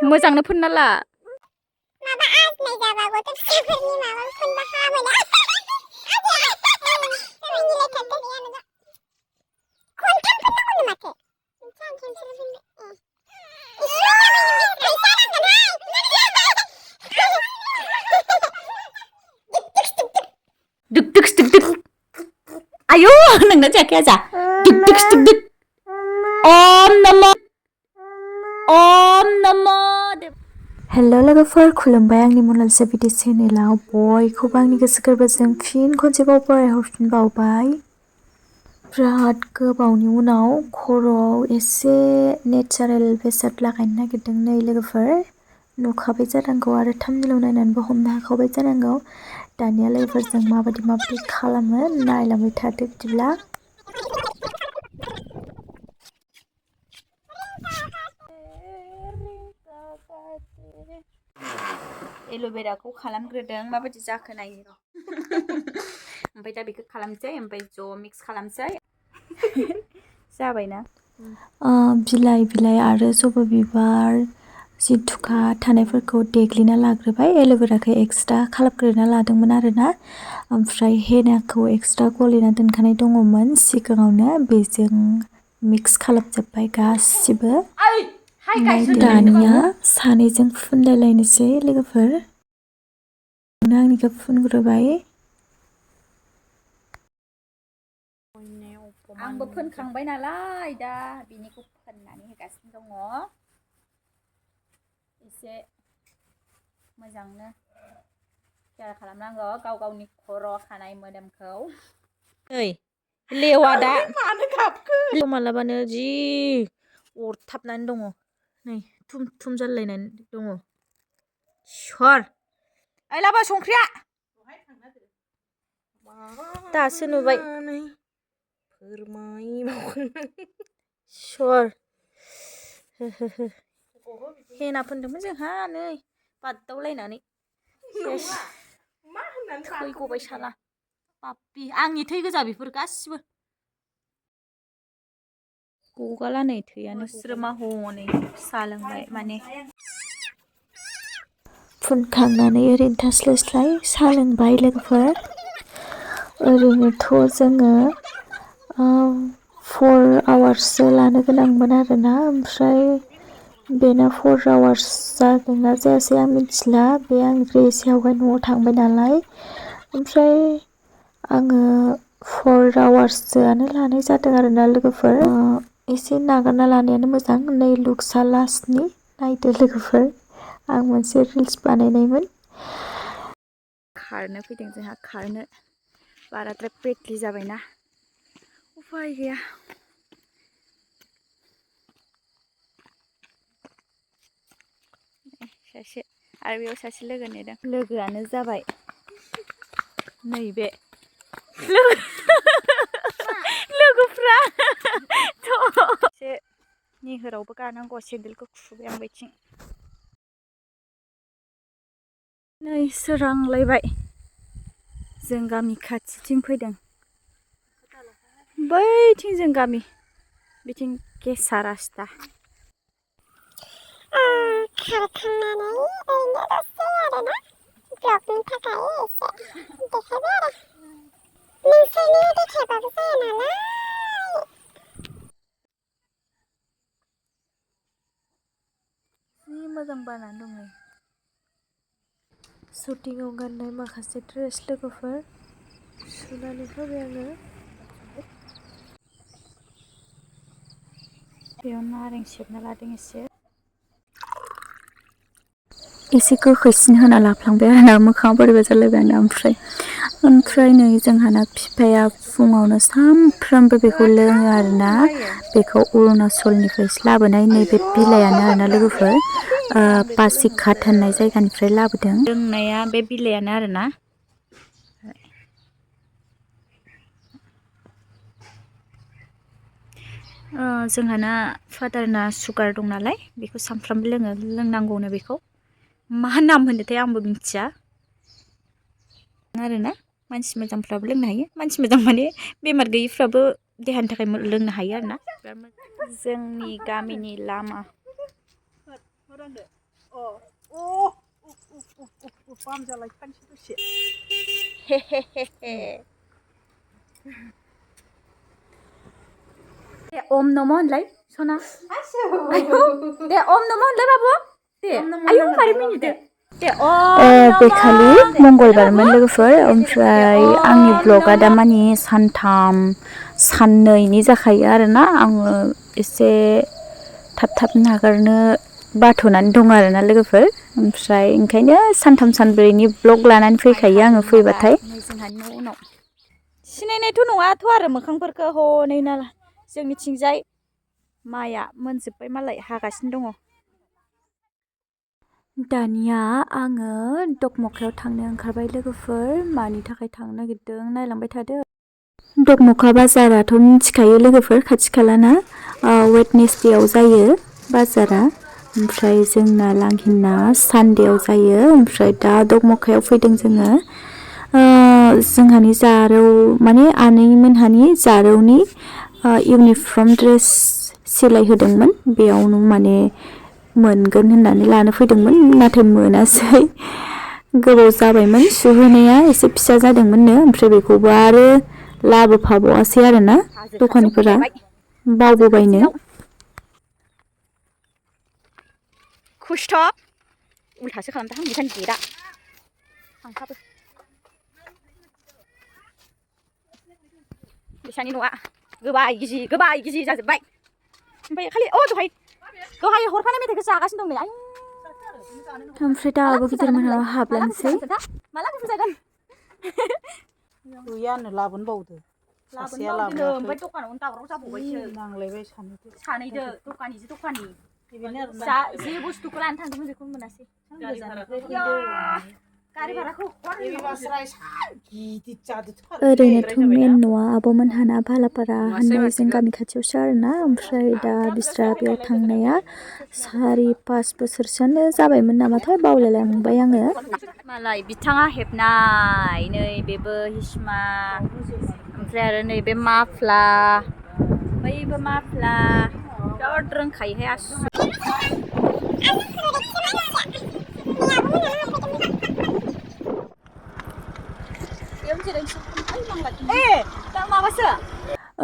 मोजांनो फोनना ला माबा आजनाय जाबाबो तो फिसाफोरनि माबा फोनबा हामोना Duk duk duk duk. Ayo, nang jaket aja. Duk duk duk duk. Om Namo. Om Namo. हेल' लोगोफोर खुलुमबाय आंनि मनालिसा बिटि चेनेलाव बयखौबो आंनि गोसो गोरबोजों फिन खनसेबाव बरायहरफिनबावबाय। बिराद गोबावनि उनाव खर'आव एसे नेचारेल बेसाद लागायनो नागिरदों नै लोगोफोर। नुखाबाय जानांगौ आरो थाम्बनेइलाव नायनानैबो हमनो हाखाबाय जानांगौ। दानिया लोगोफोरजों माबायदि खालामो नायलांबाय थादो बिदिब्ला। एल'भेराखौ खालामग्रोदों माबायदि जाखो नायनो र'। ओमफ्राय दा बेखौ खालामसै ओमफ्राय ज' मिक्स खालामसै। जाबायना बिलाइ आरो जबा बिबार जिथुखा थानायफोरखौ देग्लिना लाग्रोबाय। एल'भेराखौ एक्सट्रा खालामग्रोना लादोंमोन आरोना। ओमफ्राय हेनाखौ एक्सट्रा गलिना दोनखानाय दङमोन सिगाङावनो, बेजों मिक्स खालामजोब्बाय गासिबो। दानिया सानैजों फुनलायलायनोसै लोगोफोर। आंनिखौ फुनग्रोबाय। आंबो फोनखांबाय नालाय दा बिनिखौ फोननानै होगासिनो दङ। एसे मोजांनो केयार खालामनांगौ गाव गावनि खर' खानाय मोदोमखौ। नै लेवा दा मालाबानो जि अरथाबनानै दङ। नै थुम थुम जालायनानै दङ। सर ओइ लाबो संख्रिया दासो नुबाय। सर हेना फोनदोंमोन जोंहा नै बादावलायनानै थै गबाय साला बाबि आंनि थै गोजा बेफोर गासिबो गगाला नै थैयानो स्रोमा हनै साहा लोंबाय माने फुनखांनानै ओरैनो थास्लायस्लाय साहा लोंबाय लोगोफोर। ओरैनोथ' जोङो 4 आवार्ससो लानो गोनांमोन आरोना। ओमफ्राय बेना 4 आवार्स जादोंना जायासै आं मिथिला। बे आंनिफ्राय एसे आवगाय न'आव थांबाय नालाय। ओमफ्राय आङो 4 आवार्ससोआनो लानाय जादों आरोना लोगोफोर। एसे नागारना लानायानो मोजां। नै लुक्सआ लास्टनि नायदो लोगोफोर। आं मोनसे रिल्स बानायनायमोन। खारनो फैदों जोंहा खारनो। बाराद्राय पेटलि जाबायना उफाय गैया। सासे आरो बेयाव सासे लोगो नेदों। लोगोआनो जाबाय नैबे लोगोफ्रा एसे निहोरावबो गानांगौ। सेन्देलखौ खुबाय आं बैथिं। नै सोरांलायबाय। जों गामि खाथिथिं फैदों। बैथिं जों गामि बिथिं गेसा रास्ता। खारखांनानै ओरैनो दसे आरोना ब्लगनि थाखाय एसे देखायबाय आरो नोंसोरनो देखायबाबो जाया नालाय। जि मोजां बानानै दं नै शुटिंआव गाननाय माखासे ड्रेस लोगोफोर सुनानै होबाय आङो। बेयाव नारें सेबना लादों एसे गोखैसिन होना लाफ्लांबाय आरोना। मोखाङा बोरैबा जालायबाय आंना। ओमफ्राय नै जोंहाना बिफाया फुङावनो सानफ्रामबो बेखौ लोङो आरोना। बेखौ अरुणाचलनिफ्रायसो लाबोनाय नैबे बिलाइयानो आरोना लोगोफोर। पासिघाट होननाय जायगानिफ्राय लाबोदों। लोंनाया बे बिलाइयानो आरोना। जोंहाना फादारना सुगार दं नालाय बेखौ सानफ्रामबो लोंनांगौनो। बेखौ मा नाम होनोथाय आंबो मिथिया आरोना। मानसि मोजांफ्राबो लोंनो हायो। मानसि मोजां माने बेमार गैयिफ्राबो देहानि थाखाय लोंनो हायो आरोना। जोंनि गामिनि लामा Pam जालाय खानसि दसे दे ओम नमः होनलाय सना आयौ दे ओम नमः होनलाय बाबु दे आयौ मारै मिनिदो दे बेखालि मंगलबारमोन लोगोफोर ओमफ्राय आंनि ब्लगा दा मानि सानथाम साननैनि जाखायो आरोना आङो एसे थाब नागारनो बाथ'नानै दं आरोना लोगोफोर ओमफ्राय ओंखायनो सानथाम सानब्रैनि ब्लग लानानै फैखायो आङो फैबाथाय जोंहानि न' उनाव सिनायनायथ' नङाथ' आरो मोखांफोरखौ हनै ना जोंनिथिंजाय माइआ मोनजोब्बाय मालाय हागासिनो दङ दानिया आङो दकमकायाव थांनो ओंखारबाय लोगोफोर मानि थाखाय थांनो नागिरदों नायलांबाय थादो दकमका बाजाराथ' मिथिखायो लोगोफोर खाथि खालाना वेडनेसडेआव जायो बाजारा ओमफ्राय जोंना लांहिना सानडेआव जायो ओमफ्राय दा दकमकायाव फैदों जोङो जोंहानि जारौ माने आनैमोनहानि जारौनि इउनिफर्म ड्रेस सिलाय होदोंमोन बेयावनो माने मोनगोन होननानै लानो फैदोंमोन नाथाय मोनासै गोबाव जाबायमोन सुहोनाया एसे फिसा जादोंमोननो ओमफ्राय बेखौबो आरो लाबोफाबावासै आरोना दखानिफोरा बावबोबायनो खुस्थ' उल्थासो खालामदों आं बिसानि गेटआ थांखाबो बिसानि न'आ गोबाय गिजि जाजोब्बाय ओमफ्राय खालि दहाय हरफानाय मेथाइखौ जागासिनो दं नै आयौ ओमफ्राय दाबो गिदिर मोनाव हाबलांसै माला गुफुर जागोन गैयानो लाबोनबावदो लाबोनबावदोनो ओमफ्राय दखानावनो दावराव जाबावबायसो नांलायबाय सानैदो दखानिजों दखानि जे बुस्थुखौ लानो थांदोंमोन बेखौनो मोनासै गारि भाराखौ ओरैनोथ' मेन न'आ आब'मोनहाना भालापारा होननाय जों गामि खाथियावसो आरोना ओमफ्राय दा बिस्रा बेयाव थांनाया 4-5 बोसोरसोआनो जाबायमोन नामाथाय बावलायलांबाय आङो मालाय बिथाङा हेबनाय नै बेबो हिसमा ओमफ्राय आरो नैबे माफ्ला बैबो माफ्ला बिराद रोंखायोहाय आसु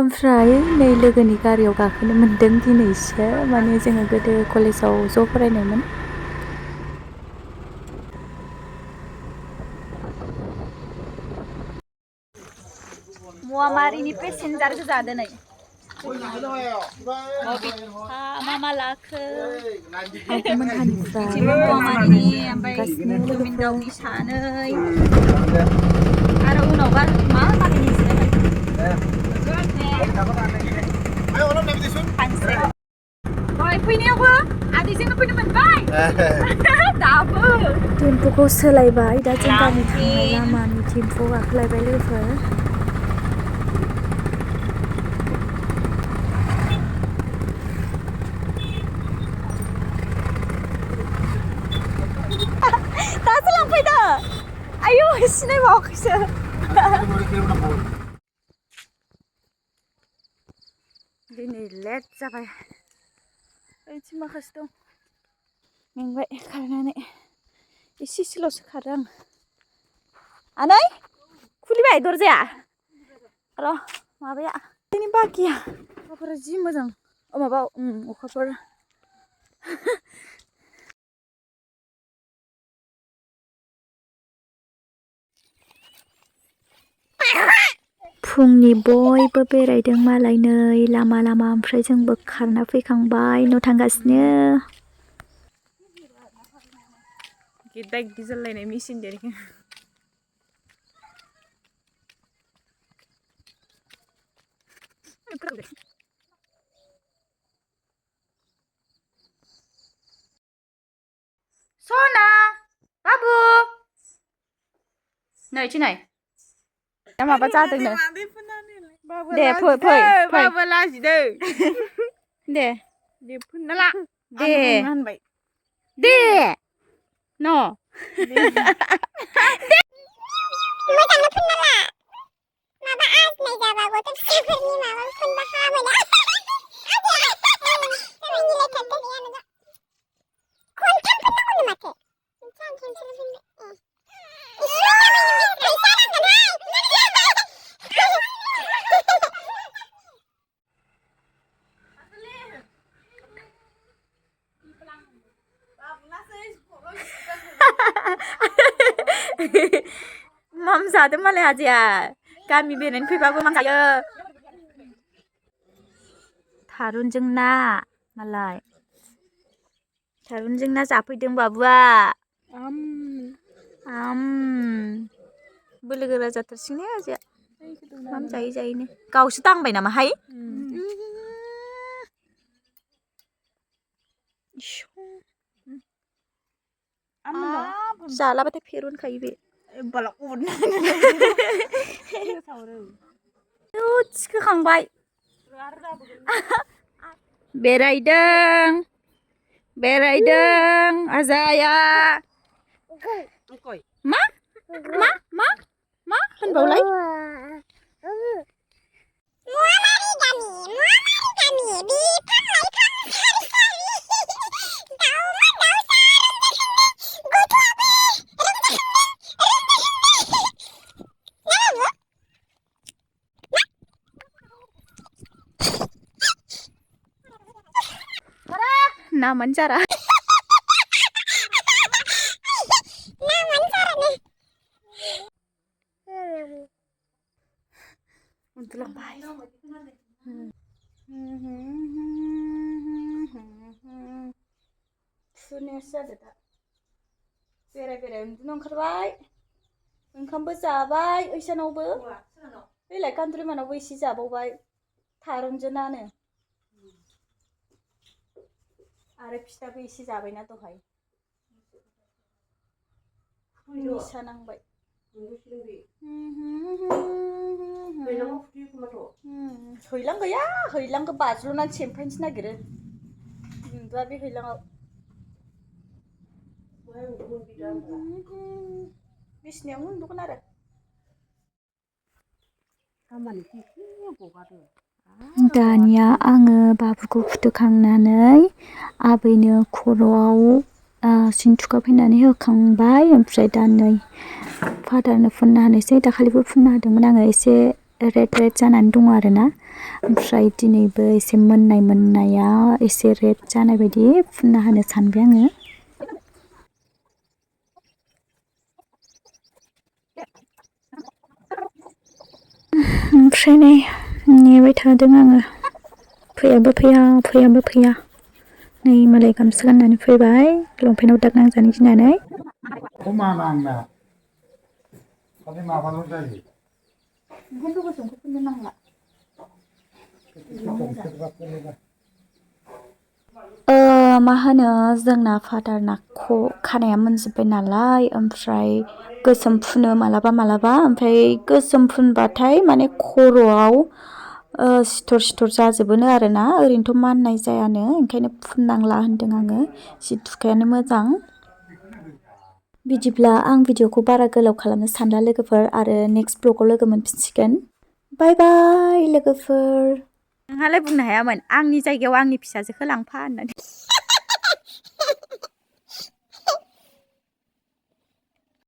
ओमफ्राय नै लोगोनि गारियाव गाखोनो मोनदों दिनैसो माने जोङो गोदो कलेजाव ज' फरायनायमोन मुवामारिनि पेसेन्जार गोजा दिनै मा लाखो आब'मोनहानिफ्राय मुवामारिनि ओमफ्राय जुमिनदावनि सानै आरो उनाव मा गामिनि फैनायावबो आदैजोंनो फैनो मोनबाय दाबो टेम्पुखौ सोलायबाय दा जों गामि थांनाय लामानि टेम्पु गाखोलायबाय लोगोफोर दासो लांफैदो आयौ सिनायबावाखैसो दिनै लेट जाबाय ओइथिं माखासे दं मेंबाय खारनानै एसेल'सो खारो आं आनै खुलिबाय दरजाया र' माबाया जोंनि बाखिया अखाफोरा जि मोजां माबा अखाफोर फुंनि बयबो बेरायदों मालाय नै लामा ओमफ्राय जोंबो खारना फैखांबाय न' थांगासिनो गिदा गिदि जालायनाय मेचिन देरखो सना बाबु नै थिनाय दा माबा जादोंनो दे फै बाबा लाजिदों दे फोनना ला दे होनबाय दे न मोजांनो फोनना ला माबा आजनाय जाबाबो फिसाफोरनि माबा फोनबा हामोना माम जादों मालाय हाजिया गामि बेरायनो फैबाबो माम जायो थारुनजों ना मालाय थारुनजों ना जाफैदों बाबुआ बोलो गोरा जाथारसिगोन हाजिया माम जायै जायैनो गावसो दांबाय नामाहाय जालाबाथाय फेरनखायो बे थिखोखांबाय बेरायदों आजाया मा मा मा मा होनबावलाय नामानो जारा उन्दुलांबाय थुनायासो जादो दा बेराय उन्दुनो ओंखारबाय ओंखामबो जाबाय ओइसानावबो बैलाय कान्ट्रिमानावबो एसे जाबावबाय थारुनजों नानो आरो फिथाबो एसे जाबायना दहाय निसा नांबाय हैलां गैया हैलांखौ बाज्ल'नानै सेमफायनोसो नागिरो उन्दुआ बे हैलाङाव बिसिनायावनो उन्दुगोन आरो दानिया आङो बाबुखौ फुथुखांनानै आबैनो खर'आव सिनथुखा फैनानै होखांबाय ओमफ्राय दा नै फादारनो फुनना होनोसै दाखालिबो फुनना होदोंमोन आङो एसे रेड जानानै दङ आरोना ओमफ्राय दिनैबो एसे मोननाया एसे रेड जानाय बायदि फुनना होनो सानबाय आङो ओमफ्राय नै नेबाय थादों आङो फैयाबो फैया नै मालाय गामसा गाननानै फैबाय लंपेन्टाव दाग नांजानो गिनानै ओंखायनोथ' गोसोमखौ फुननो नांला मा होनो जोंना फादारना खानाया मोनजोब्बाय नालाय ओमफ्राय गोसोम फुनो मालाबा ओमफ्राय गोसोम फुनबाथाय माने खर'आव सिथर जाजोबोनो आरोना ओरैनोथ' माननाय जायानो ओंखायनो फुननांला होनदों आङो जि थुखायानो मोजां बिदिब्ला आं भिडिअखौ बारा गोलाव खालामनो सानला लोगोफोर आरो नेक्स्ट ब्लगाव लोगो मोनफिनसिगोन बाय बाय लोगोफोर नोंहालाय बुंनो हायामोन आंनि जायगायाव आंनि फिसाजोखौ लांफा होननानै